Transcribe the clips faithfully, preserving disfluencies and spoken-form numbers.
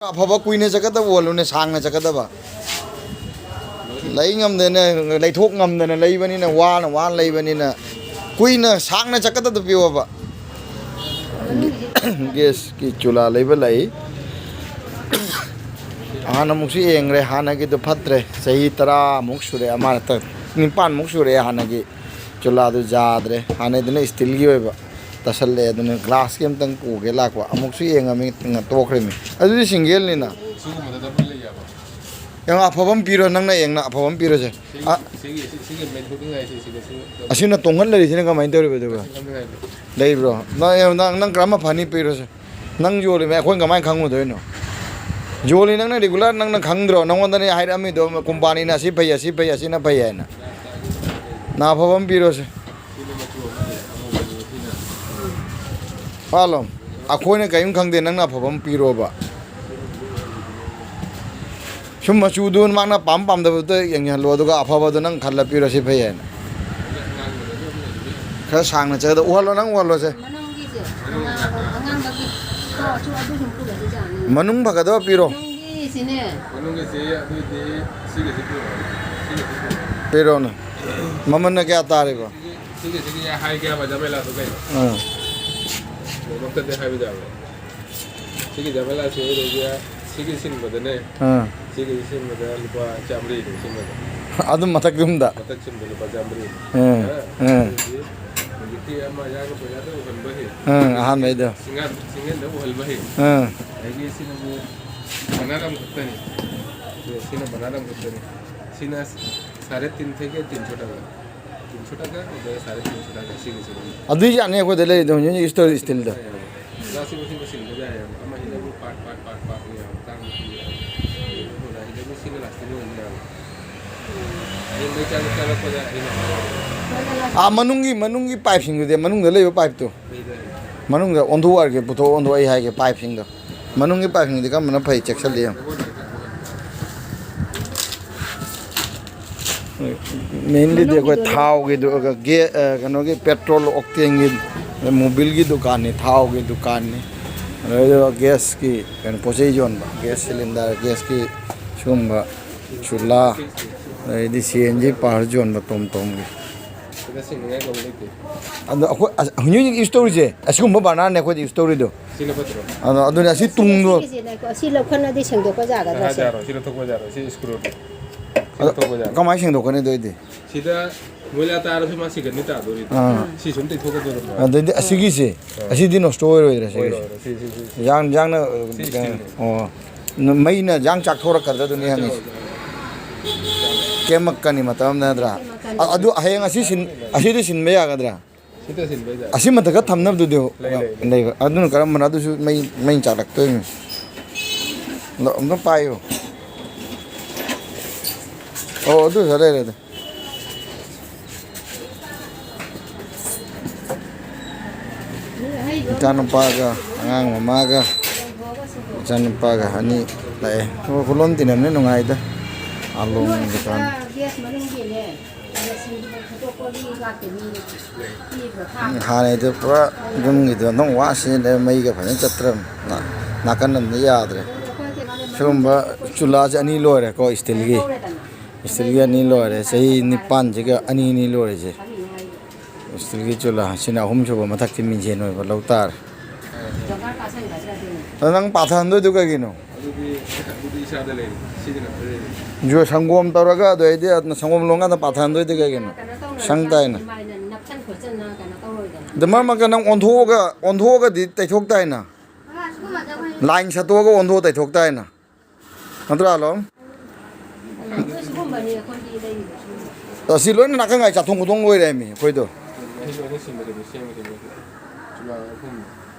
ꯑꯐꯕ ꯀꯨꯏꯅ ꯆꯠꯀꯗꯕ ꯑꯣꯜꯂꯨꯅꯦ, ꯁꯥꯡꯅ ꯆꯠꯀꯗꯕ꯫ ꯂꯩ ꯉꯝꯗꯅ, ꯂꯩꯊꯣꯛ ꯉꯝꯗꯅ ꯂꯩꯕꯅꯤꯅ, ꯋꯥꯅ ꯋꯥꯅ ꯂꯩꯕꯅꯤꯅ, ꯀꯨꯏꯅ ꯁꯥꯡꯅ ꯆꯠꯀꯗꯕꯗ ꯄꯤꯌꯣꯕ꯫ ꯒꯦꯁꯀꯤ ꯆꯨꯂꯥ ꯂꯩꯕ ꯂꯩ꯫ ꯍꯥꯟꯅ ꯑꯃꯨꯛꯁꯨ ꯌꯦꯡꯈ꯭ꯔꯦ, ꯍꯥꯟꯅꯒꯤꯗꯣ ꯐꯠꯇ꯭ꯔꯦ꯫ ꯆꯍꯤ ꯇꯔꯥꯃꯨꯛ ꯁꯨꯔꯦ, ꯑꯃ ꯅꯠꯇ, ꯅꯤꯄꯥꯟꯃꯨꯛ ꯁꯨꯔꯦ ꯍꯥꯟꯅꯒꯤ ꯆꯨꯂꯥꯗꯨ ꯌꯥꯗ꯭ꯔꯦ꯫ ꯍꯥꯟꯅꯩꯗꯨꯅ ꯏꯁꯇꯤꯜꯒꯤ ꯑꯣꯏꯕ ꯇꯥꯁꯜꯂꯛꯑꯦ, ꯑꯗꯨꯅ ꯒ꯭ꯂꯥꯁꯀꯤ ꯑꯝꯇꯪ ꯄꯨꯒꯦ ꯂꯥꯛꯄ꯫ ꯑꯃꯨꯛꯁꯨ ꯌꯦꯡꯉꯝꯃꯤ, ꯇꯣꯛꯈ꯭ꯔꯤꯃꯤ꯫ ꯑꯗꯨꯗꯤ ꯁꯤꯡꯒꯦꯜꯅꯤꯅ꯫ ꯁꯤꯒꯨꯝꯕꯗ ꯗꯕꯜ ꯂꯩ ꯌꯥꯕ? ꯌꯦꯡꯉꯣ, ꯑꯐꯕ ꯑꯃ ꯄꯤꯔꯣ, ꯅꯪꯅ ꯌꯦꯡꯅ ꯑꯐꯕ ꯑꯃ ꯄꯤꯔꯣꯁꯦ꯫ ꯁꯤꯒꯤ, ꯑ, ꯁꯤꯒꯤ, ꯁꯤ-, ꯁꯤꯒꯤ ꯃꯦꯟ ꯊꯣꯛꯅꯤꯡꯉꯥꯏ ꯁꯤ, ꯁꯤꯗꯁꯨ ꯑꯁꯤꯅ ꯇꯣꯡꯍꯜꯂꯔꯤꯁꯤꯅ ꯀꯃꯥꯏꯅ ꯇꯧꯔꯤꯕ ꯑꯗꯨꯒ? ꯁꯤꯒꯤ ꯂꯩꯕ꯭ꯔꯣ? ꯅꯪ, ꯅꯪ, ꯅꯪ ꯀꯔꯝꯕ ꯐꯅꯤ ꯄꯤꯔꯣꯁꯦ? ꯅꯪ ꯌꯣꯜꯂꯤꯃꯦ, ꯑꯩꯈꯣꯏꯅ ꯀꯃꯥꯏꯅ ꯈꯪꯉꯨꯗꯣꯏꯅꯣ? ꯌꯣꯜꯂꯤ ꯅꯪꯅ, ꯔꯤꯒꯨꯂꯔ ꯅꯪꯅ ꯈꯪꯗ꯭ꯔꯣ? ꯅꯪꯉꯣꯟꯗꯅꯦ ꯍꯥꯏꯔꯛꯑꯝꯃꯤꯗꯣ, ꯀꯣꯝꯄꯥꯅꯤꯅ ꯑꯁꯤ ꯐꯩ, ꯑꯁꯤ ꯐꯩ, ꯑꯁꯤꯅ ꯐꯩ ꯍꯥꯏꯅ꯫ ꯅꯪ ꯑꯐꯕ ꯑꯃ ꯄꯤꯔꯣꯁꯦ꯫ ꯍꯥꯂꯣ, ꯑꯩꯈꯣꯏꯅ ꯀꯔꯤꯝ ꯈꯪꯗꯦ, ꯅꯪꯅ ꯑꯐꯕ ꯑꯃ ꯄꯤꯔꯣꯕ꯫ ꯁꯨꯝ ꯃꯆꯨꯗꯨ ꯃꯥꯅ ꯄꯥꯝ ꯄꯥꯝꯗꯕꯗꯨ ꯌꯦꯡꯍꯜꯂꯣ, ꯑꯗꯨꯒ ꯑꯐꯕꯗꯨ ꯅꯪ ꯈꯜꯂ ꯄꯤꯔꯣ, ꯁꯤ ꯐꯩ ꯍꯥꯏꯅ꯫ ꯈꯔ ꯁꯥꯡꯅ ꯆꯠꯀꯗ ꯎꯍꯜꯂꯣ, ꯅꯪ ꯎꯍꯜꯂꯣꯁꯦ꯫ ꯃꯅꯨꯡꯒꯤꯁꯦ, ꯑꯉꯥꯡ-, ꯑꯉꯥꯡꯕꯒꯤ ꯈꯔꯁꯨ ꯑꯗꯨ ꯁꯨꯝ ꯄꯨꯔꯗꯤ ꯌꯥꯅꯤ꯫ ꯃꯅꯨꯡ ꯐꯒꯗꯕ ꯄꯤꯔꯣ꯫ ꯃꯅꯨꯡꯒꯤꯁꯤꯅꯦ꯫ ꯃꯅꯨꯡꯒꯤꯁꯤ ꯑꯗꯨꯗꯤ ꯁꯤꯒꯤꯁꯤ ꯄꯤꯔꯣ꯫ ꯁꯤꯒꯤꯁꯤ ꯄꯤꯔꯣ꯫ ꯄꯤꯔꯣꯅꯦ꯫ ꯃꯃꯜꯅ ꯀꯌꯥ ꯇꯥꯔꯤꯕ? ꯁꯤꯒꯤ, ꯁꯤꯒꯤꯁꯤ ꯍꯥꯏꯒꯦ ꯍꯥꯏꯕ ꯖꯃꯦꯂꯥꯗꯣ ꯀꯩꯅꯣ? ꯑꯥ꯫ ꯂꯣꯏꯅꯃꯛꯇꯗꯤ ꯍꯥꯏꯕ ꯌꯥꯕ꯭ꯔꯥ? ꯁꯤꯒꯤ ꯖꯃꯦꯂꯥꯁꯤ ꯑꯩꯈꯣꯏꯒꯤ ꯁꯤꯒꯤ ꯁꯤꯟꯕꯗꯅꯦ, ꯑꯥ꯫ ꯁꯤꯒꯤ ꯁꯤꯟꯕꯗ ꯂꯨꯄꯥ ꯆꯥꯝꯃꯔꯤꯅꯤ ꯁꯤꯟꯕꯗ꯫ ꯑꯗꯨꯝ ꯃꯊꯛꯇꯨꯝꯗ? ꯃꯊꯛ ꯁꯤꯟꯕ ꯂꯨꯄꯥ ꯆꯥꯝꯃꯔꯤ꯫ ꯑꯥ, ꯑꯥ꯫ ꯑꯗꯨꯗꯤ ꯍꯧꯖꯤꯛꯀꯤ ꯑꯃ ꯌꯥꯝꯅ ꯄꯩꯁꯥꯗ ꯎꯍꯟꯕ ꯍꯦꯛ꯫ ꯑꯥ, ꯑꯍꯥꯟꯕꯩꯗꯣ꯫ ꯁꯤꯡꯒꯥꯟ-, ꯁꯤꯡꯒꯥꯟꯗ ꯎꯍꯟꯕ ꯍꯦꯛ꯫ ꯑꯥ꯫ ꯑꯗꯒꯤ ꯁꯤꯅ ꯑꯃꯨꯛ ꯕꯅꯥꯅ ꯑꯃꯈꯛꯇꯅꯤ꯫ ꯁꯤꯅ ꯕꯅꯥꯅ ꯑꯃꯈꯛꯇꯅꯤ꯫ ꯁꯤꯅ ꯁꯥꯔꯦ ꯇꯤꯟ ꯊꯦꯛꯀꯦ ꯇꯤꯟ ꯁꯣ ꯇꯥꯕ꯫ ꯇꯤꯟ ꯁꯣ ꯇꯥꯀꯥ, ꯑꯗ ꯁꯥꯔꯦ ꯇꯤꯟ ꯁꯣ ꯇꯥꯀꯥ, ꯁꯤꯒꯤꯁꯤ꯫ ꯑꯗꯨꯏ ꯌꯥꯅꯤ ꯑꯩꯈꯣꯏꯗ ꯂꯩꯔꯤꯗꯣ, ꯍꯧꯖꯤꯛ ꯍꯧꯖꯤꯛ ꯏꯁꯇꯣꯔ ꯏꯁꯇꯤꯜꯗꯣ꯫ ꯒ꯭ꯂꯥꯁꯁꯤꯕꯨ ꯁꯤꯕꯨ ꯁꯤꯟꯕ ꯌꯥꯏꯌꯦꯕ꯫ ꯑꯃ ꯍꯦꯟꯅ ꯑꯃꯨꯛ ꯄꯥꯔꯠ, ꯄꯥꯔꯠ, ꯄꯥꯔꯠ, ꯄꯥꯔꯠꯅꯦꯕ꯫ ꯇꯥꯡꯕ ꯄꯤꯌꯦꯕ꯫ ꯑꯗꯨꯅ ꯍꯤꯗꯕꯨ ꯁꯤꯅ ꯂꯥꯁꯇꯤꯡ ꯑꯣꯏꯅ ꯌꯥꯕ꯫ ꯍꯌꯦꯡ ꯃꯩ ꯆꯥꯛ ꯆꯥꯔꯛꯄꯗ ꯑꯩꯅ ꯍꯥꯏꯔꯛꯑꯒꯦ꯫ ꯑꯥ, ꯃꯅꯨꯡꯒꯤ, ꯃꯅꯨꯡꯒꯤ ꯄꯥꯏꯞꯁꯤꯡꯗꯨꯗꯤ, ꯃꯅꯨꯡꯗ ꯂꯩꯕ ꯄꯥꯏꯞꯇꯨ꯫ ꯂꯩꯗ꯫ ꯃꯅꯨꯡꯗ ꯑꯣꯟꯊꯣꯛꯑꯒꯦ, ꯄꯨꯊꯣꯛ ꯑꯣꯟꯊꯣꯛ, ꯑꯩ ꯍꯥꯏꯒꯦ ꯄꯥꯏꯞꯁꯤꯡꯗꯣ꯫ ꯃꯅꯨꯡꯒꯤ ꯄꯥꯏꯞꯁꯤꯡꯗꯤ ꯀꯔꯝꯕꯅ ꯐꯩ ꯆꯦꯛꯁꯜꯂꯤ ꯌꯦꯡꯉꯨ꯫ ꯃꯦꯟꯂꯤꯗꯤ ꯑꯩꯈꯣꯏ ꯃꯅꯨꯡꯒꯤꯗꯨꯅ ꯊꯥꯎꯒꯤꯗꯨ, ꯒꯦ-, ꯑ, ꯀꯩꯅꯣꯒꯤ ꯄꯦꯇ꯭ꯔꯣꯜ ꯑꯣꯛꯇꯦꯟꯒꯤ, ꯃꯣꯕꯤꯜꯒꯤ ꯗꯨꯀꯥꯟꯅꯤ, ꯊꯥꯎꯒꯤ ꯗꯨꯀꯥꯟꯅꯤ꯫ ꯑꯗꯨꯒ ꯒ꯭ꯌꯥꯁꯀꯤ ꯀꯩꯅꯣ, ꯄꯣꯠ ꯆꯩ ꯌꯣꯟꯕ, ꯒ꯭ꯌꯥꯁ ꯁꯤꯂꯤꯟꯗꯔ, ꯒ꯭ꯌꯥꯁꯀꯤ ꯁꯤꯒꯨꯝꯕ ꯆꯨꯂꯥ, ꯑꯗꯩꯗꯤ ꯁꯤ ꯑꯦꯟ ꯖꯤ ꯄꯥꯔ ꯌꯣꯟꯕ ꯇꯣꯝ ꯇꯣꯝꯒꯤ꯫ ꯁꯤꯗ ꯁꯤꯡꯅꯤꯡꯉꯥꯏ ꯀꯧꯕ ꯂꯩꯇꯦ꯫ ꯑꯗꯣ ꯑꯩꯈꯣꯏ ꯑꯁ-, ꯍꯧꯖꯤꯛ ꯍꯧꯖꯤꯛ ꯌꯨꯁ ꯇꯧꯔꯤꯁꯦ ꯑꯁꯤꯒꯨꯝꯕ ꯕꯔꯅꯔꯅꯦ ꯑꯩꯈꯣꯏꯗ ꯌꯨꯁ ꯇꯧꯔꯤꯗꯣ꯫ ꯁꯤꯅ ꯐꯠꯇ꯭ꯔꯣ? ꯑꯗꯣ ꯑꯗꯨꯅ ꯑꯁꯤ ꯇꯨꯡꯗꯣ ꯁꯤꯒꯤꯁꯦ ꯉꯥꯏꯈꯣ, ꯑꯁꯤ ꯂꯧꯈꯠꯂꯗꯤ ꯁꯦꯡꯗꯣꯛꯄ ꯌꯥꯒꯗ꯭ꯔꯥ ꯁꯤ? ꯌꯥꯔꯣꯏ, ꯁꯤ ꯂꯧꯊꯣꯛꯄ ꯌꯥꯔꯣꯏ, ꯁꯤ ꯁ꯭ꯀ꯭ꯔꯨꯗꯣ꯫ ꯁꯤ ꯑꯗꯣ ꯂꯧꯊꯣꯛꯄ ꯌꯥꯔꯣꯏ꯫ ꯀꯃꯥꯏꯅ ꯁꯦꯡꯗꯣꯛꯀꯅꯤ ꯑꯗꯨ ꯑꯣꯏꯗꯤ? ꯁꯤꯗ ꯃꯣꯏꯂꯥ ꯇꯥꯔꯁꯨ ꯃꯥ ꯁꯤꯒꯟꯗꯤ ꯇꯥꯗꯣꯔꯤꯗ꯫ ꯑꯥ꯫ ꯁꯤ ꯁꯨꯝ ꯇꯩꯊꯣꯛꯀꯗꯧꯔꯕ꯫ ꯑꯗꯩꯗꯤ ꯑꯁꯤꯒꯤꯁꯦ, ꯑꯥ꯫ ꯑꯁꯤꯗꯤ ꯅꯣꯁꯇꯣ ꯑꯣꯏꯔꯣꯏꯗ꯭ꯔꯥ ꯁꯤꯒꯤꯁꯦ? ꯑꯣꯏꯔꯣꯏ, ꯁꯤ, ꯁꯤ, ꯁꯤ, ꯁꯤ꯫ ꯌꯥꯡ-, ꯌꯥꯡꯅ, ꯁꯤ ꯀꯩꯅꯣ, ꯁ꯭ꯇꯤꯜꯅꯤ꯫ ꯑꯣ꯫ ꯃꯩꯅ ꯌꯥꯡ ꯆꯥꯛꯊꯣꯔꯛꯀꯗ꯭ꯔꯥ ꯑꯗꯨꯅꯤ ꯍꯪꯉꯤꯁꯦ꯫ ꯀꯦꯝꯃꯛꯀꯅꯤ ꯃꯇꯝ ꯑꯃꯗ ꯅꯠꯇ꯭ꯔꯥ? ꯑ-, ꯑꯗꯨ ꯍꯌꯦꯡ ꯑꯁꯤ ꯁꯤꯟ-, ꯑꯁꯤꯗꯤ ꯁꯤꯟꯕ ꯌꯥꯒꯗ꯭ꯔꯥ? ꯁꯤꯗ ꯁꯤꯟꯕ ꯌꯥꯏ꯫ ꯑꯁꯤ ꯃꯊꯛꯇ ꯊꯝꯅꯕꯗꯨꯗꯤ ꯂꯩ, ꯂꯩ, ꯂꯩ꯫ ꯂꯩꯕ꯫ ꯑꯗꯨꯅ ꯀꯔꯝꯕꯅꯣ? ꯑꯗꯨꯁꯨ ꯃꯩ, ꯃꯩ ꯆꯥꯛꯂꯛꯇꯣꯏꯅꯤ꯫ ꯑꯗꯣ ꯑꯝꯇ ꯄꯥꯏꯌꯨ꯫ ꯑꯣ, ꯑꯗꯨ ꯁꯤꯗ ꯂꯩꯔꯦꯗ꯫ ꯏꯆꯥꯅꯨꯄꯥꯒ ꯑꯉꯥꯡ ꯃꯃꯥꯒ ꯏꯆꯥꯅꯨꯄꯥꯒ ꯑꯅꯤ ꯂꯥꯛꯑꯦ꯫ ꯑꯣ, ꯈꯨꯂꯣꯟ ꯇꯤꯟꯅꯕꯅ ꯅꯨꯡꯉꯥꯏꯗ꯫ ꯑꯂꯣꯡ ꯗꯨꯀꯥꯟ꯫ ꯒ꯭ꯌꯥꯁ ꯃꯅꯨꯡꯒꯤꯅꯦ, ꯁꯤꯡꯗꯨ ꯈꯣꯠꯇꯣꯛꯄꯒꯤ ꯂꯥꯛꯇꯦ ꯃꯤ꯫ ꯎꯝ, ꯍꯥꯟꯅꯩꯗꯣ ꯄꯨꯔꯥ ꯌꯨꯝꯒꯤꯗꯣ ꯑꯗꯨꯝ ꯋꯥ ꯁꯤꯖꯤꯟꯅꯔꯦ, ꯃꯩꯒ ꯐꯖꯅ ꯆꯠꯇ꯭ꯔꯕꯅꯤ꯫ ꯅꯥ-, ꯅꯥꯀꯟ ꯑꯃꯗ ꯌꯥꯗ꯭ꯔꯦ꯫ ꯁꯤꯒꯨꯝꯕ ꯆꯨꯂꯥꯁꯦ ꯑꯅꯤ ꯂꯣꯏꯔꯦꯀꯣ, ꯏꯁꯇꯤꯜꯒꯤ꯫ ꯏꯁꯇꯤꯜꯒꯤ ꯑꯅꯤ ꯂꯣꯏꯔꯦ, ꯆꯍꯤ ꯅꯤꯄꯥꯟꯁꯤꯒ ꯑꯅꯤ, ꯑꯅꯤ ꯂꯣꯏꯔꯤꯁꯦ꯫ ꯏꯁꯇꯤꯜꯒꯤ ꯆꯨꯂꯥ, ꯁꯤꯅ ꯑꯍꯨꯝꯁꯨꯕ, ꯃꯊꯛꯀꯤ ꯃꯤꯡꯖꯦꯜ ꯑꯣꯏꯕ ꯂꯧ ꯇꯥꯔꯦ꯫ ꯑꯗꯣ ꯅꯪ ꯄꯥꯊꯍꯟꯗꯣꯏꯗꯨ ꯀꯩꯒꯤꯅꯣ? ꯑꯗꯨꯗꯤ, ꯑꯗꯨꯗꯤ ꯏꯁꯥꯗ ꯂꯩꯔꯦ꯫ ꯁꯤꯗꯤ ꯅꯠꯇ꯭ꯔꯦ꯫ ꯖꯨ-, ꯁꯪꯒꯣꯝ ꯇꯧꯔꯒ, ꯑꯗꯨ ꯑꯩꯗꯤ ꯁꯪꯒꯣꯝ ꯂꯣꯡꯀꯥꯟꯗ ꯄꯥꯊꯍꯟꯗꯣꯏꯗꯤ ꯀꯩꯒꯤꯅꯣ? ꯁꯪ ꯇꯥꯏꯅ꯫ ꯅꯞꯁꯟ ꯈꯣꯠꯆꯟꯅ ꯀꯩꯅꯣ ꯇꯧꯔꯣꯏꯗꯅ꯫ ꯑꯗ ꯃꯔꯛ ꯃꯔꯛꯇ ꯅꯪ ꯑꯣꯟꯊꯣꯛꯑꯒ, ꯑꯣꯟꯊꯣꯛꯑꯒꯗꯤ ꯇꯩꯊꯣꯛ ꯇꯥꯏꯅ꯫ ꯂꯥꯏꯟ ꯁꯠꯇꯣꯛꯑꯒ ꯑꯣꯟꯊꯣꯛꯑ ꯇꯩꯊꯣꯛ ꯇꯥꯏꯅ꯫ ꯅꯠꯇ꯭ꯔꯥ, ꯍꯜꯂꯣ? ꯑꯗꯨ ꯁꯤꯒꯨꯝꯕꯅꯤ ꯑꯩꯈꯣꯏꯒꯤ ꯂꯩꯔꯤꯕꯁꯤꯡꯁꯦ꯫ ꯑꯁꯤ ꯂꯣꯏꯅ ꯅꯥꯀꯟ ꯉꯥꯏ ꯆꯥꯊꯣꯛ ꯈꯣꯠꯇꯣꯛ ꯂꯣꯏꯔꯦꯃꯤ ꯑꯩꯈꯣꯏꯗꯣ꯫ ꯑꯩ ꯂꯣꯏꯅ ꯁꯤꯟꯕꯗꯨꯅꯤ, ꯁꯦꯝꯕꯗꯨꯅꯤ꯫ ꯆꯨꯝꯅ ꯑꯍꯨꯝ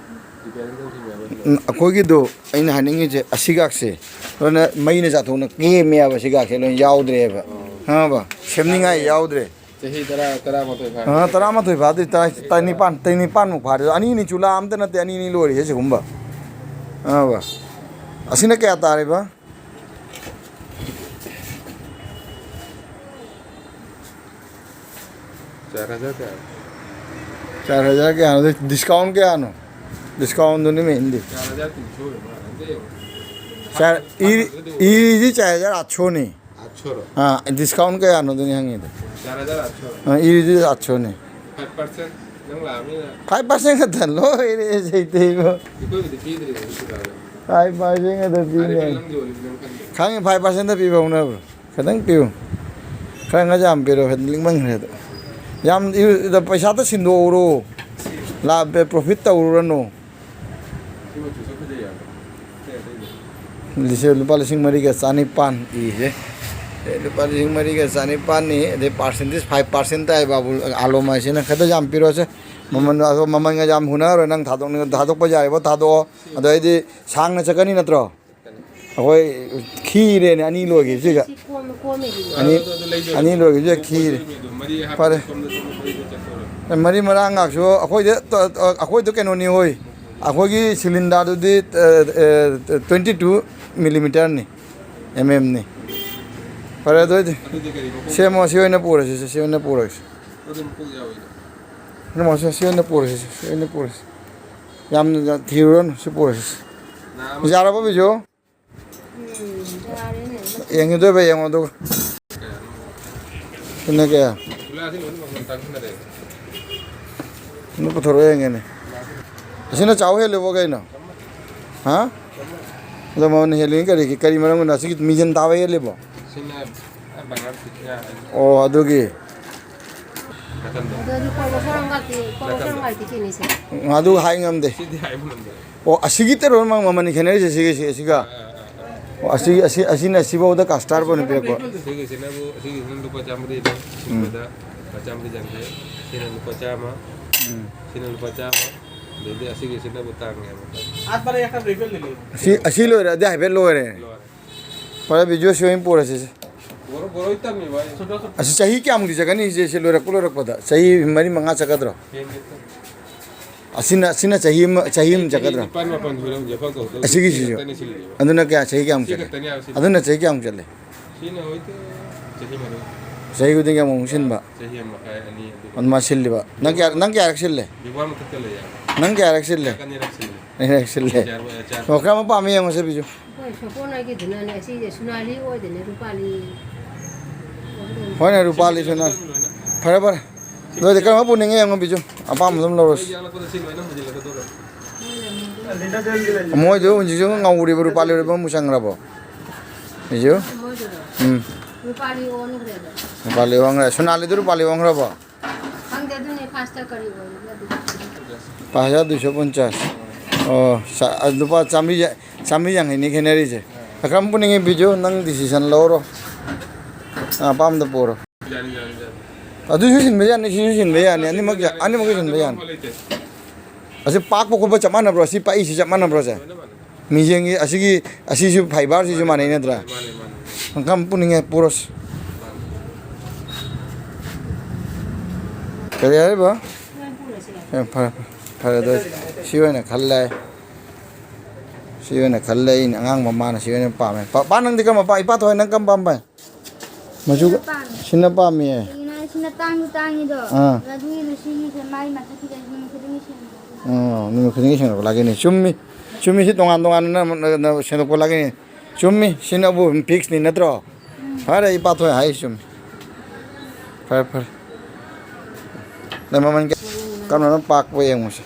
repairing ꯇꯧꯁꯤꯟꯅꯕ꯫ ꯎꯝ, ꯑꯩꯈꯣꯏꯒꯤꯗꯣ ꯑꯩꯅ ꯍꯥꯏꯅꯤꯡꯉꯤꯁꯦ ꯑꯁꯤꯒꯥꯛꯁꯦ ꯂꯣꯏꯅ ꯃꯩꯅ ꯆꯥꯊꯣꯛꯅ ꯀꯦꯝꯃꯦꯕ, ꯑꯁꯤꯒꯥꯛꯁꯦ ꯂꯣꯏꯅ ꯌꯥꯎꯗ꯭ꯔꯦꯕ꯫ ꯑꯣ꯫ ꯈꯪꯉꯕ? ꯁꯦꯝꯅꯤꯡꯉꯥꯏ ꯌꯥꯎꯗ꯭ꯔꯦ꯫ ꯆꯍꯤ ꯇꯔꯥ, ꯇꯔꯥꯃꯥꯊꯣꯏ ꯐꯥꯔꯦ꯫ ꯑꯥ, ꯇꯔꯥꯃꯥꯊꯣꯏ ꯐꯥꯗ꯭ꯔꯤ, ꯇꯔꯥ-, ꯆꯍꯤ ꯇꯔꯥ-, ꯇꯔꯥ-, ꯅꯤꯄꯥꯟ, ꯇꯔꯥ-, ꯅꯤꯄꯥꯟꯃꯨꯛ ꯐꯥꯔꯦ꯫ ꯑꯅꯤꯅꯤ ꯆꯨꯂꯥ ꯑꯝꯇ ꯅꯠꯇꯦ, ꯑꯅꯤꯅꯤ ꯂꯣꯏꯔꯤꯁꯦ ꯁꯤꯒꯨꯝꯕ꯫ ꯑꯥ, ꯕꯥ꯫ ꯑꯁꯤꯅ ꯀꯌꯥ ꯇꯥꯔꯤꯕ? ꯆꯥꯔ ꯍꯖꯥꯔ ꯀꯌꯥ? ꯆꯥꯔ ꯍꯖꯥꯔ ꯀꯌꯥꯅꯣ? Discount ꯀꯌꯥꯅꯣ? ꯗꯤꯁꯀꯥꯎꯟꯗꯨꯅꯤ ꯃꯦꯟꯗꯤ꯫ ꯆꯥꯔ ꯍꯖꯥꯔ ꯇꯤꯟ ꯁꯣ ꯑꯣꯏꯔ ꯃꯥꯜꯂꯦ꯫ ꯆꯥꯔ-, ꯏꯔꯤ-, ꯏꯔꯤꯗꯤ ꯆꯥꯔ ꯍꯖꯥꯔ ꯑꯥꯠ ꯁꯣꯅꯤ꯫ ꯑꯥꯠ ꯁꯣꯔꯣ? ꯑꯥ, ꯗꯤꯁꯀꯥꯎꯟ ꯀꯌꯥꯅꯣ ꯑꯗꯨꯅꯤ ꯍꯪꯉꯤꯗꯣ꯫ ꯆꯥꯔ ꯍꯖꯥꯔ ꯑꯥꯠ ꯁꯣꯔꯣ? ꯑꯥ, ꯏꯔꯤꯗꯤ ꯑꯥꯠ ꯁꯣꯅꯤ꯫ ꯐꯥꯏꯚ ꯄꯥꯔꯁꯦꯟ ꯅꯪ ꯂꯥꯛꯑꯕꯅꯤꯅ꯫ ꯐꯥꯏꯚ ꯄꯥꯔꯁꯦꯟ ꯈꯛꯇ ꯂꯣꯏꯔꯦ ꯁꯩꯇꯩꯕꯣ꯫ ꯑꯩꯈꯣꯏꯕꯨꯗꯤ ꯄꯤꯗ꯭ꯔꯤꯕ ꯍꯧꯖꯤꯛ ꯐꯥꯎꯕ꯫ ꯐꯥꯏꯚ ꯄꯥꯔꯁꯦꯟ ꯈꯛꯇ ꯑꯗꯩ ꯄꯤꯅꯦ꯫ ꯅꯪ ꯌꯣꯜꯂꯤꯁꯤ ꯅꯪ ꯈꯪꯗ꯭ꯔꯣ? ꯈꯪꯉꯤ, ꯐꯥꯏꯚ ꯄꯥꯔꯁꯦꯟꯗ ꯄꯤꯕ ꯍꯧꯅꯕ꯭ꯔꯣ? ꯈꯤꯇꯪ ꯄꯤꯌꯨ꯫ ꯈꯔ ꯉꯥ ꯌꯥꯝ ꯄꯤꯔꯣ, ꯂꯤꯛꯃꯟꯈ꯭ꯔꯦ ꯑꯗꯣ꯫ ꯌꯥꯝ ꯏ-, ꯏꯗ ꯄꯩꯁꯥꯗ ꯁꯤꯟꯗꯣꯛꯎꯔꯣ꯫ ꯂꯥ-, ꯄ꯭ꯔꯣꯐꯤꯠ ꯇꯧꯔꯨꯔꯅꯨ꯫ ꯁꯤ ꯃꯆꯨꯁꯦ ꯐꯖꯩ ꯌꯥꯝꯅ꯫ ꯑꯇꯩ ꯑꯇꯩꯗꯤ꯫ ꯂꯤꯁꯤꯡ, ꯂꯨꯄꯥ ꯂꯤꯁꯤꯡ ꯃꯔꯤꯒ ꯆꯅꯤꯄꯥꯟ ꯏꯁꯦ꯫ ꯑꯦ, ꯂꯨꯄꯥ ꯂꯤꯁꯤꯡ ꯃꯔꯤꯒ ꯆꯅꯤꯄꯥꯟꯅꯤ, ꯑꯗꯩ ꯄꯥꯔꯁꯦꯟꯇꯦꯖ ꯐꯥꯏꯚ ꯄꯥꯔꯁꯦꯟ ꯇꯥꯏ ꯕꯥꯕꯨ, ꯑꯥꯂꯣꯝ ꯍꯥꯏꯁꯤꯅ꯫ ꯈꯔꯗ ꯌꯥꯝ ꯄꯤꯔꯣꯁꯦ꯫ ꯃꯃꯜ, ꯑꯗꯣ ꯃꯃꯜꯒ ꯌꯥꯝ ꯍꯨꯅꯔꯣꯏ, ꯅꯪ ꯊꯥꯗꯣꯛꯅꯤꯡ-, ꯊꯥꯗꯣꯛꯄ ꯌꯥꯏꯕ ꯊꯥꯗꯣꯛꯑꯣ꯫ ꯑꯗꯣ ꯑꯩꯗꯤ ꯁꯥꯡꯅ ꯆꯠꯀꯅꯤ ꯅꯠꯇ꯭ꯔꯣ? ꯑꯩꯈꯣꯏ ꯈꯤꯔꯦꯅꯦ, ꯑꯅꯤ ꯂꯣꯏꯈꯤꯕꯁꯤꯒ꯫ ꯁꯤ ꯀꯣꯝꯃꯦ, ꯀꯣꯝꯃꯦ ꯁꯤꯗꯤ꯫ ꯑꯅꯤ, ꯑꯗꯨ, ꯑꯗꯨ ꯂꯩꯗꯣꯏꯔꯣ? ꯑꯅꯤ ꯂꯣꯏꯈꯤꯕꯁꯤꯒ ꯈꯤꯔꯦ꯫ ꯃꯔꯤ ꯍꯥꯞꯄꯗ ꯐꯔꯦ꯫ ꯁꯣꯝꯗ, ꯁꯣꯝꯗ ꯃꯔꯤꯗ ꯆꯠꯇꯣꯏꯔꯣ? ꯃꯔꯤ ꯃꯔꯥꯡ ꯉꯥꯛꯁꯨ ꯑꯩꯈꯣꯏꯗ, ꯑꯩꯈꯣꯏꯗ ꯀꯩꯅꯣꯅꯤ ꯍꯣꯏ꯫ ꯑꯩꯈꯣꯏꯒꯤ ꯁꯤꯂꯤꯟꯗꯔꯗꯨꯗꯤ, ꯑ, ꯑ, ꯇ꯭ꯋꯦꯟꯇꯤ ꯇꯨ ꯃꯤꯂꯤꯃꯤꯇꯔꯅꯤ, ꯑꯦꯝ ꯑꯦꯝꯅꯤ꯫ ꯐꯔꯦ, ꯑꯗꯨ ꯑꯣꯏꯗꯤ ꯑꯗꯨꯗꯤ ꯀꯔꯤ ꯃꯈꯣꯡ? ꯁꯦꯝꯃꯣ, ꯁꯤ ꯑꯣꯏꯅ ꯄꯨꯔꯁꯤ, ꯁꯤ ꯑꯣꯏꯅ ꯄꯨꯔꯁꯤ꯫ ꯑꯗꯨ ꯃꯈꯣꯡ ꯌꯥꯎꯋꯤꯗ꯫ ꯁꯦꯝꯃꯣ, ꯁꯤ, ꯁꯤ ꯑꯣꯏꯅ ꯄꯨꯔꯁꯤ, ꯁꯤ ꯑꯣꯏꯅ ꯄꯨꯔꯁꯤ꯫ ꯌꯥꯝꯅ ꯊꯤꯔꯨꯔꯅꯨ, ꯁꯤ ꯄꯨꯔꯁꯤ꯫ ꯅꯥꯃ ꯌꯥꯔꯕꯣ, ꯕꯤꯖꯨ? ꯎꯝ, ꯌꯥꯔꯦꯅꯦ꯫ ꯌꯦꯡꯈꯤꯗꯣꯏꯕ ꯌꯦꯡꯉꯣ ꯑꯗꯨꯒ꯫ ꯁꯤꯅ ꯀꯌꯥ? ꯒꯨꯂꯥꯁꯤ ꯂꯣꯏꯅ ꯃꯃꯜ ꯇꯥꯡꯈꯠꯅꯔꯦ꯫ ꯑꯗꯨ ꯄꯨꯊꯣꯔꯛꯑꯣ ꯌꯦꯡꯒꯦꯅꯦ꯫ ꯑꯁꯤꯅ ꯆꯥꯎ ꯍꯦꯜꯂꯤꯕꯣ ꯀꯩꯅꯣ? ꯍꯥ? ꯑꯗꯣ ꯃꯃꯜ ꯍꯦꯜꯂꯤ ꯀꯔꯤꯒꯤ? ꯀꯔꯤ ꯃꯔꯝꯒꯤꯅꯣ? ꯑꯁꯤꯒꯤ ꯃꯤꯖꯟ ꯇꯥꯕ ꯍꯦꯜꯂꯤꯕꯣ? ꯁꯤꯅ ꯕꯅꯥꯔꯁꯤ ꯌꯥꯔꯦ꯫ ꯑꯣ, ꯑꯗꯨꯒꯤ꯫ ꯅꯥꯀꯟꯗ꯫ ꯑꯗꯣ ꯑꯗꯨ ꯀꯣꯜ ꯃꯁꯥ ꯌꯥꯝ ꯀꯥꯞꯇꯦ, ꯀꯣꯜ ꯃꯁꯥ ꯌꯥꯝ ꯅꯥꯀꯟꯗ꯫ ꯀꯥꯞꯇꯦ ꯀꯩꯅꯣ ꯁꯦ꯫ ꯑꯗꯨ ꯍꯥꯏ ꯉꯝꯗꯦ꯫ ꯁꯤꯗꯤ ꯍꯥꯏꯕ ꯉꯝꯗꯦ꯫ ꯑꯣ, ꯑꯁꯤꯒꯤ ꯇꯦꯔꯣꯜ ꯃꯥꯡ ꯃꯃꯜ ꯈꯦꯠꯅꯔꯤꯁꯦ ꯁꯤꯒꯤ, ꯁꯤ, ꯑꯁꯤꯒ? ꯑꯥ, ꯑꯥ, ꯑꯥ, ꯑꯥ꯫ ꯑꯣ, ꯑꯁꯤ, ꯑꯁꯤ, ꯑꯁꯤꯅ ꯁꯤꯐꯥꯎꯗ ꯀꯁꯇꯥꯔ ꯑꯣꯏꯅ ꯄꯤꯔꯛꯄ꯫ ꯑꯁꯤꯒꯤꯁꯤꯅꯕꯨ, ꯑꯁꯤꯒꯤꯁꯤꯅ ꯂꯨꯄꯥ ꯆꯥꯝꯃꯔꯤ ꯂꯧ, ꯎꯝ꯫ ꯁꯤꯠꯄꯗ ꯂꯨꯄꯥ ꯆꯥꯝꯃꯔꯤ ꯌꯥꯡꯈꯩ, ꯁꯤꯅ ꯂꯨꯄꯥ ꯆꯥꯝꯃ, ꯎꯝ꯫ ꯁꯤꯅ ꯂꯨꯄꯥ ꯆꯥꯝꯃ, ꯑꯗꯩꯗꯤ ꯑꯁꯤꯒꯤꯁꯤꯅꯕꯨ ꯇꯥꯡꯉꯦꯕ꯫ ꯑꯁꯤ, ꯑꯁꯤ ꯂꯣꯏꯔꯦ, ꯑꯗꯨꯗꯤ ꯍꯥꯏꯐꯦꯠ ꯂꯣꯏꯔꯦ꯫ ꯂꯣꯏꯔꯦ꯫ ꯐꯔꯦ, ꯕꯤꯖꯨ ꯁꯤ ꯑꯣꯏꯅ ꯄꯨꯔꯁꯤ꯫ ꯕꯣꯔꯣ, ꯕꯣꯔꯣꯏ ꯇꯝꯃꯤꯕ ꯑꯩ꯫ ꯑꯁꯤ ꯆꯍꯤ ꯀꯌꯥꯃꯨꯛꯇꯤ ꯆꯠꯀꯅꯤ? ꯁꯤ, ꯁꯤ ꯂꯣꯏꯔꯛꯄ ꯂꯣꯏꯔꯛꯄꯗ ꯆꯍꯤ ꯃꯔꯤ ꯃꯉꯥ ꯆꯠꯀꯗ꯭ꯔꯣ? ꯍꯦꯟꯒꯦ꯫ ꯑꯁꯤꯅ, ꯑꯁꯤꯅ ꯆꯍꯤ ꯑꯃ, ꯆꯍꯤ ꯑꯃ ꯆꯍꯤ ꯆꯠꯀꯗ꯭ꯔꯣ? ꯅꯤꯄꯥꯟ ꯃꯥꯄꯟ ꯁꯨꯔꯦ ꯍꯧꯖꯤꯛ ꯑꯐꯥꯎ ꯇꯧꯗꯧ꯫ ꯑꯁꯤꯒꯤꯁꯤꯁꯨ? ꯁꯤ ꯈꯛꯇꯅꯤ ꯁꯤꯜꯂꯤꯁꯦ꯫ ꯑꯗꯨꯅ ꯀꯌꯥ, ꯆꯍꯤ ꯀꯌꯥꯃꯨꯛ ꯁꯤ ꯆꯠꯂꯦ? ꯈꯛꯇꯅꯤ ꯍꯥꯏꯕ ꯁꯤꯜꯂꯤꯁꯦ꯫ ꯑꯗꯨꯅ ꯆꯍꯤ ꯀꯌꯥꯃꯨꯛ ꯆꯠꯂꯦ? ꯁꯤꯅ ꯍꯧꯖꯤꯛꯇꯤ ꯆꯍꯤ ꯃꯔꯤ꯫ ꯆꯍꯤ ꯈꯨꯗꯤꯡꯒꯤ ꯑꯃꯨꯛ ꯑꯃꯨꯛ ꯁꯤꯟꯕ? ꯆꯍꯤ ꯑꯃ ꯃꯈꯥꯏ, ꯑꯅꯤ ꯑꯗꯨꯒ ꯑꯗꯨꯃꯥꯏꯅ ꯁꯤꯜꯂꯤꯕ? ꯅꯪ ꯀꯌꯥ, ꯅꯪ ꯀꯌꯥꯔꯛ ꯁꯤꯜꯂꯦ? ꯗꯤꯕꯣꯔ ꯃꯊꯛꯇ ꯂꯩꯌꯦ꯫ ꯅꯪ ꯀꯌꯥꯔꯛ ꯁꯤꯜꯂꯦ? ꯑꯅꯤꯔꯛ ꯁꯤꯜꯂꯦ꯫ ꯑꯅꯤꯔꯛ ꯁꯤꯜꯂꯦ꯫ ꯆꯤꯌꯥꯔ ꯑꯣꯏ-, ꯆꯤꯌꯥꯔ ꯑꯣ, ꯀꯔꯝꯕ ꯄꯥꯝꯃꯤ ꯌꯦꯡꯉꯨꯁꯦ, ꯕꯤꯖꯨ꯫ ꯑꯩꯈꯣꯏ ꯁꯣꯄꯣꯟ ꯍꯣꯏꯒꯤꯗꯨꯅꯅꯦ, ꯁꯤꯁꯦ ꯁꯣꯅꯥꯂꯤ ꯑꯣꯏꯗꯣꯏꯅꯦ, ꯔꯨꯄꯥꯂꯤ꯫ ꯍꯣꯏꯅꯦ, ꯔꯨꯄꯥꯂꯤꯁꯨꯅꯦ꯫ ꯂꯣꯏꯅ꯫ ꯐꯔꯦ, ꯐꯔꯦ꯫ ꯑꯗꯨꯗꯤ ꯀꯔꯝꯕ ꯄꯨꯅꯤꯡꯉꯦ ꯌꯦꯡꯉꯣ, ꯕꯤꯖꯨ꯫ ꯑꯄꯥꯝꯕ ꯑꯗꯨꯝ ꯂꯧꯔꯁꯤ꯫ ꯑꯩꯈꯣꯏ ꯌꯥꯛꯂꯛꯄꯗ ꯁꯤ ꯂꯣꯏꯅ ꯍꯨꯟꯖꯤꯜꯂꯒ ꯑꯗꯨꯒ꯫ ꯃꯣꯏꯗꯨ ꯍꯧꯖꯤꯛꯁꯨ ꯉꯧꯔꯤꯕ, ꯔꯨꯄꯥꯂꯤ ꯑꯣꯏꯔꯤꯕ ꯑꯃꯨꯛ ꯆꯪꯈ꯭ꯔꯕꯣ? ꯕꯤꯖꯨ? ꯃꯣꯏꯗꯨꯔꯣ? ꯎꯝ꯫ ꯔꯨꯄꯥꯂꯤ ꯑꯣꯟꯈ꯭ꯔꯦꯕ꯫ ꯔꯨꯄꯥꯂꯤ ꯑꯣꯟꯈ꯭ꯔꯦ꯫ ꯁꯣꯅꯥꯂꯤꯗꯨ ꯔꯨꯄꯥꯂꯤ ꯑꯣꯟꯈ꯭ꯔꯕꯣ? ꯈꯪꯗꯦ, ꯑꯗꯨꯅꯦ ꯐꯥꯔꯁꯇ ꯀꯔꯤ ꯑꯣꯏꯔꯤꯅꯣ ꯑꯗꯨ꯫ ꯂꯨꯄꯥ ꯍꯖꯥꯔ ꯗꯨꯏꯁꯣ ꯄꯟꯆꯥꯁ꯫ ꯑꯣ, ꯁ-, ꯑ, ꯂꯨꯄꯥ ꯆꯥꯝꯃꯔꯤ ꯌꯥ-, ꯆꯥꯝꯃꯔꯤ ꯌꯥꯡꯈꯩꯅꯤ ꯈꯦꯠꯅꯔꯤꯁꯦ꯫ ꯀꯔꯝ ꯄꯨꯅꯤꯡꯉꯤ ꯕꯤꯖꯨ? ꯅꯪ decision ꯂꯧꯔꯣ꯫ ꯑ, ꯑꯄꯥꯝꯕꯗ ꯄꯨꯔꯣ꯫ ꯌꯥꯅꯤ, ꯌꯥꯅꯤ, ꯌꯥꯅꯤ꯫ ꯑꯗꯨꯁꯨ ꯁꯤꯟꯕ ꯌꯥꯅꯤ, ꯁꯤꯁꯨ ꯁꯤꯟꯕ ꯌꯥꯅꯤ꯫ ꯑꯅꯤꯃꯛ ꯌꯥ-, ꯑꯅꯤꯃꯛꯁꯨ ꯁꯤꯟꯕ ꯌꯥꯅꯤ꯫ ꯑꯁꯤ ꯄꯥꯛꯄ ꯈꯣꯠꯄ ꯆꯞ ꯃꯥꯟꯅꯕ꯭ꯔꯣ? ꯑꯁꯤ ꯄꯥꯛꯏꯁꯤ ꯆꯞ ꯃꯥꯟꯅꯕ꯭ꯔꯣ, ꯁꯦ? ꯂꯣꯏꯅ ꯃꯥꯟꯅꯩ꯫ ꯃꯤꯌꯦꯡꯒꯤ ꯑꯁꯤꯒꯤ, ꯑꯁꯤꯁꯨ fiberꯁꯤꯁꯨ ꯃꯥꯟꯅꯩ ꯅꯠꯇ꯭ꯔꯥ? ꯃꯥꯅꯦ, ꯃꯥꯅꯦ꯫ ꯈꯪꯀꯥꯝ ꯄꯨꯅꯤꯡꯉꯦ, ꯄꯨꯔꯣꯁ꯫ ꯀꯔꯤ ꯍꯥꯏꯔꯤꯕ? ꯑꯦ, ꯐꯔꯦ, ꯐꯔꯦ, ꯐꯔꯦ, ꯑꯗꯨ ꯁꯤ ꯑꯣꯏꯅ ꯈꯜꯂꯦ꯫ ꯁꯤ ꯑꯣꯏꯅ ꯈꯜꯂꯦ꯫ ꯑꯩꯅ ꯑꯉꯥꯡ ꯃꯃꯥꯅ ꯁꯤ ꯑꯣꯏꯅ ꯄꯥꯝꯃꯦ꯫ ꯄꯥ-, ꯄꯥ, ꯅꯪꯗꯤ ꯀꯔꯝꯕ ꯄꯥꯝ-, ꯏꯄꯥ ꯊꯣꯏ, ꯅꯪ ꯀꯔꯝꯕ ꯄꯥꯝꯕ? ꯃꯆꯨ ꯁꯤꯅ ꯄꯥꯝꯃꯦ꯫ ꯁꯤꯅ ꯄꯥꯝꯃꯤꯌꯦ꯫ ꯀꯩꯒꯤꯅꯣ ꯍꯥꯏ, ꯁꯤꯅ ꯇꯥꯡꯁꯨ ꯇꯥꯡꯉꯤꯗꯣ꯫ ꯑꯥ꯫ ꯑꯗꯨꯒꯤꯅꯦ ꯁꯤꯒꯤꯁꯦ ꯃꯥꯏ ꯃꯊꯛꯀꯤꯗ ꯅꯨꯃꯤꯠ ꯈꯨꯗꯤꯡꯒꯤ ꯁꯦꯡꯕ꯫ ꯑꯣ, ꯅꯨꯃꯤꯠ ꯈꯨꯗꯤꯡꯒꯤ ꯁꯦꯡꯗꯣꯛꯄ ꯂꯥꯛꯀꯅꯤ꯫ ꯆꯨꯝꯃꯤ꯫ ꯆꯨꯝꯃꯤ, ꯁꯤ ꯇꯣꯉꯥꯟ ꯇꯣꯉꯥꯟꯅ ꯅ-, ꯅ-, ꯅ-, ꯁꯦꯡꯗꯣꯛꯄ ꯂꯥꯛꯀꯅꯤ꯫ ꯆꯨꯝꯃꯤ, ꯁꯤꯅꯕꯨ fixꯅꯤ ꯅꯠꯇ꯭ꯔꯣ? ꯎꯝ꯫ ꯐꯔꯦ, ꯏꯄꯥ ꯊꯣꯏ ꯍꯥꯏ ꯆꯨꯝꯃꯤ꯫ ꯐꯔꯦ, ꯐꯔꯦ꯫ ꯅꯪ ꯃꯃꯜ ꯀꯌꯥ? ꯀꯔꯝꯕꯅ ꯄꯥꯛꯄ ꯌꯦꯡꯉꯨꯁꯦ꯫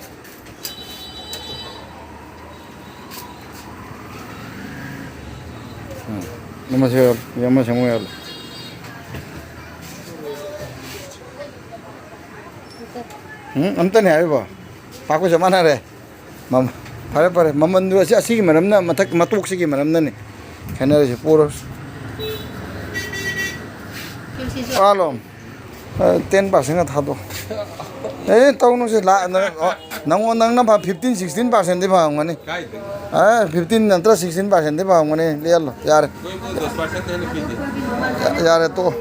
ꯎꯝ, ꯑꯃꯁꯨ ꯌꯥꯎꯔꯦ, ꯑꯃꯁꯨ ꯑꯃꯨꯛ ꯌꯥꯎꯔꯦ꯫ ꯎꯝ, ꯑꯝꯇꯅꯦ ꯍꯥꯏꯔꯤꯕꯣ? ꯄꯥꯛꯄ ꯆꯞ ꯃꯥꯟꯅꯔꯦ꯫ ꯃꯃ-, ꯐꯔꯦ, ꯐꯔꯦ꯫ ꯃꯃꯟꯗꯨ ꯑꯁꯤ, ꯑꯁꯤꯒꯤ ꯃꯔꯝꯅ, ꯃꯊꯛ ꯃꯇꯣꯛꯁꯤꯒꯤ ꯃꯔꯝꯅꯅꯤ ꯈꯦꯠꯅꯔꯤꯁꯦ꯫ ꯄꯨꯔꯣ꯫ ꯄꯥꯂꯣ꯫ ꯑ, ten percent ꯊꯥꯗꯣꯛ꯫ ꯑꯦ, ꯇꯧꯅꯨꯁꯦ꯫ ꯂꯥ-, ꯅ-, ꯑꯣ, ꯅꯪꯉꯣꯟ-, ꯅꯪꯅ ꯐ-, fifteen, sixteen percentꯗꯤ ꯐꯪꯉꯝꯒꯅꯤ꯫ ꯀꯥꯏꯗꯒꯤ? ꯑꯦ, fifteen ꯅꯠꯇ꯭ꯔ sixteen percentꯗꯤ ꯐꯪꯉꯝꯒꯅꯤ꯫ ꯂꯦꯜꯂꯣ꯫ ꯌꯥꯔꯦ꯫ ꯃꯣꯏ, ꯃꯣꯏ ꯗꯁ percent ꯍꯦꯟꯅ ꯄꯤꯗꯦ꯫ ꯌꯥ-, ꯌꯥꯔꯦ, ꯇꯣꯛꯑꯣ꯫